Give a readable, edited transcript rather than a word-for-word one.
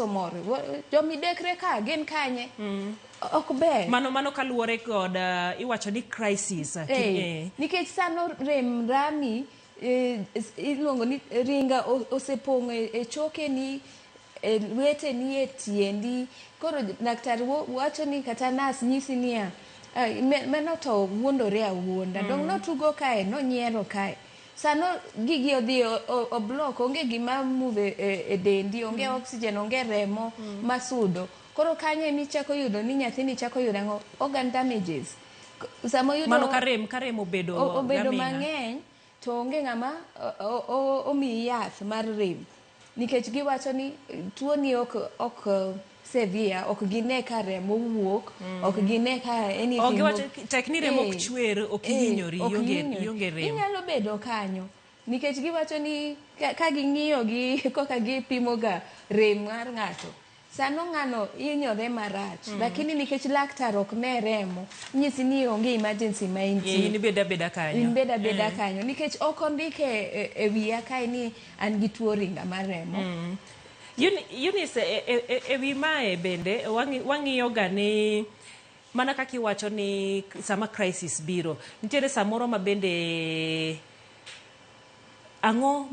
Mor jomidekre ka gin kanye? Ok ber. Mano kaluwore kod iwacho ni crisis. Nikech sano rem rami, iluongo ni ringa osepong'o e chokeni, e lweteni, e tiendi. Koro laktar wacho ni kata nas nyisi niya, "Mano to wuondore awuonda. Dong notugo kae, nonyiero kae." Sano gigi odhi o block, onge gima move e dendi, onge oxygen, onge remo masudo. Koro kanyo emichako yudo ni nyathini chako yudo ang'o? Organ damages. Sama oyudo Mano ka rem obedo obedo gaming'a. mang'eny, to onge ng'ama omiyi yath mar rem, nikech giwacho ni tuo ni ok severe, ok gine ka remo wuok, ok gine ka anything. Ok giwacho tek ni remo ok chwer, ok ihinyori, ok ionge ihinyori. Ionge rem. Inyalo bedo kanyo nikech giwacho ni ka ging'iyo gi koka gipimo ga rem mar ng'ato, sano ng'ano hinyore marach, lakini nikech laktar ok ne remo, nyisi ni onge emergency ma intie. In ibed abeda kanyo. In bed abeda kanyo nikech ok ondike e wiya kae ni an gi tuo ringa mar remo. Eunice, e wi mae bende wang'iyo ga ni mana kaka iwacho ni sama crisis biro, nitiere samoro ma bende ang'o.